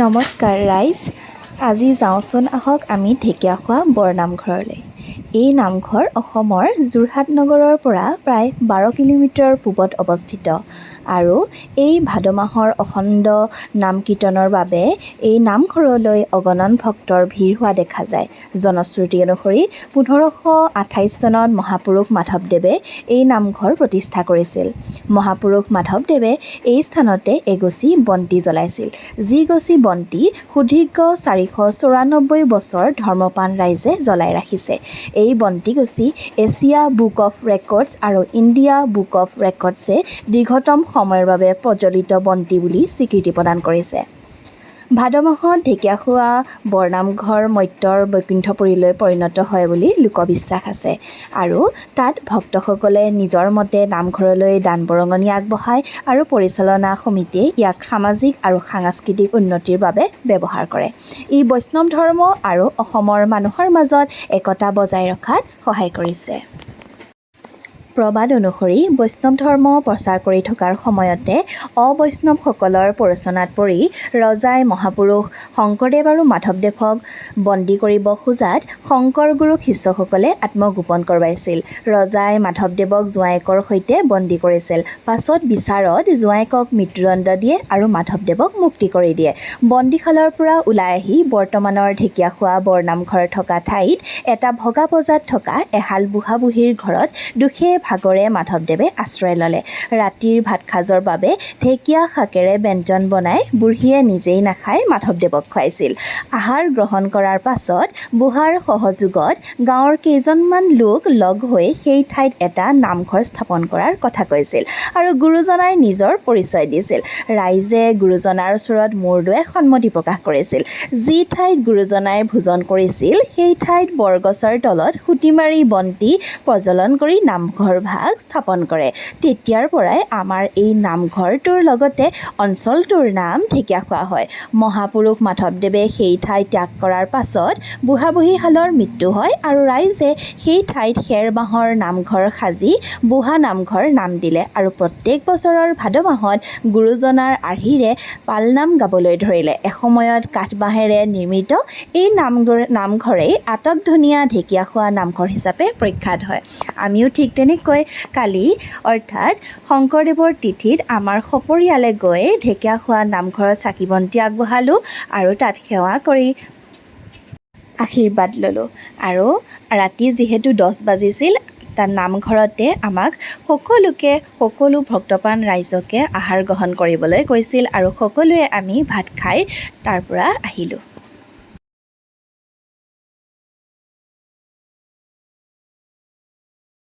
নমস্কাৰ ৰাইজ, আজি যাওঁচোন আহক আমি ঢেকীয়াখোৱা বৰনামঘৰলৈ। এই নামঘৰ অসমৰ যোৰহাট নগৰৰ পৰা প্ৰায় 12 কিলোমিটাৰ পূবত অৱস্থিত আৰু এই ভাদ মাহৰ অখণ্ড নাম কীৰ্তনৰ বাবে এই নামঘৰলৈ অগণন ভক্তৰ ভিৰ হোৱা দেখা যায়। জনশ্ৰুতি অনুসৰি 1528 চনত মহাপুৰুষ মাধৱদেৱে এই নামঘৰ প্ৰতিষ্ঠা কৰিছিল। মহাপুৰুষ মাধৱদেৱে এই স্থানতে এগছি বন্তি জ্বলাইছিল, যিগছি বন্তি সুদীৰ্ঘ 494 বছৰ ধৰ্মপ্ৰাণ ৰাইজে জ্বলাই ৰাখিছে। এই বন্তিগছি এছিয়া বুক অফ ৰেকৰ্ডছ আৰু ইণ্ডিয়া বুক অফ ৰেকৰ্ডছে দীৰ্ঘতম সময়ৰ বাবে প্ৰজ্বলিত বন্তি বুলি স্বীকৃতি প্ৰদান কৰিছে। ভাদ মাহত ঢেকীয়াখোৱা বৰনামঘৰ মৰ্ত্যৰ বৈকুণ্ঠপুৰীলৈ পৰিণত হয় বুলি লোকবিশ্বাস আছে আৰু তাত ভক্তসকলে নিজৰ মতে নামঘৰলৈ দান বৰঙণি আগবঢ়ায় আৰু পৰিচালনা সমিতিয়ে ইয়াক সামাজিক আৰু সাংস্কৃতিক উন্নতিৰ বাবে ব্যৱহাৰ কৰে। ই বৈষ্ণৱ ধৰ্ম আৰু অসমৰ মানুহৰ মাজত একতা বজাই ৰখাত সহায় কৰিছে। প্ৰবাদ অনুসৰি বৈষ্ণৱ ধৰ্ম প্ৰচাৰ কৰি থকাৰ সময়তে অবৈষ্ণৱসকলৰ প্ৰৰোচনাত পৰি ৰজাই মহাপুৰুষ শংকৰদেৱ আৰু মাধৱদেৱক বন্দী কৰিব খোজাত শংকৰ গুৰুক শিষ্যসকলে আত্মগোপন কৰোৱাইছিল। ৰজাই মাধৱদেৱক জোঁৱায়েকৰ সৈতে বন্দী কৰিছিল। পাছত বিচাৰত জোঁৱায়েকক মৃত্যুদণ্ড দিয়ে আৰু মাধৱদেৱক মুক্তি কৰি দিয়ে। বন্দীশালৰ পৰা ওলাই আহি বৰ্তমানৰ ঢেকীয়াখোৱা বৰনামঘৰ থকা ঠাইত এটা ভগা পঁজাত থকা এহাল বুঢ়া বুঢ়ীৰ ঘৰত দুখে ভাগৰে মাধৱদেৱে আশ্ৰয় ল'লে। ৰাতিৰ ভাতসাঁজৰ বাবে ঢেকীয়া শাকেৰে ব্যঞ্জন বনাই বুঢ়ীয়ে নিজেই নাখাই মাধৱদেৱক খুৱাইছিল। আহাৰ গ্ৰহণ কৰাৰ পাছত বুঢ়াৰ সহযোগত গাঁৱৰ কেইজনমান লোক লগ হৈ সেই ঠাইত এটা নামঘৰ স্থাপন কৰাৰ কথা কৈছিল আৰু গুৰুজনাই নিজৰ পৰিচয় দিছিল। ৰাইজে গুৰুজনাৰ ওচৰত মূৰ দোৱাই সন্মতি প্ৰকাশ কৰিছিল। যি ঠাইত গুৰুজনাই ভোজন কৰিছিল, সেই ঠাইত বৰগছৰ তলত খুটি মাৰি বন্তি প্ৰজ্বলন কৰি নামঘৰ ভাগ স্থাপন কৰে। তেতিয়াৰ পৰাই আমাৰ এই নামঘৰটোৰ লগতে অঞ্চলটোৰ নাম ঢেকীয়াখোৱা হয়। মহাপুৰুষ মাধৱদেৱে সেই ঠাই ত্যাগ কৰাৰ পাছত বুঢ়া বুঢ়ীহালৰ মৃত্যু হয় আৰু ৰাইজে সেই ঠাইত খেৰ বাঁহৰ নামঘৰ সাজি বুঢ়া নামঘৰ নাম দিলে আৰু প্ৰত্যেক বছৰৰ ভাদ মাহত গুৰুজনাৰ আৰ্হিৰে পালনাম গাবলৈ ধৰিলে। এসময়ত কাঠ বাঁহেৰে নিৰ্মিত এই নামঘৰেই আটকধুনীয়া ঢেকীয়াখোৱা নামঘৰ হিচাপে প্ৰখ্যাত হয়। আমিও ঠিক তেনেকৈ কালি, অৰ্থাৎ শংকৰদেৱৰ তিথিত আমাৰ সপৰিয়ালে গৈ ঢেকীয়াখোৱা নামঘৰত চাকি বন্তি আগবঢ়ালোঁ আৰু তাত সেৱা কৰি আশীৰ্বাদ ল'লোঁ। আৰু ৰাতি যিহেতু 10 বাজিছিল, তাত নামঘৰতে আমাক সকলোকে, সকলো ভক্তপ্ৰাণ ৰাইজকে আহাৰ গ্ৰহণ কৰিবলৈ কৈছিল আৰু সকলোৱে আমি ভাত খাই তাৰ পৰা আহিলোঁ।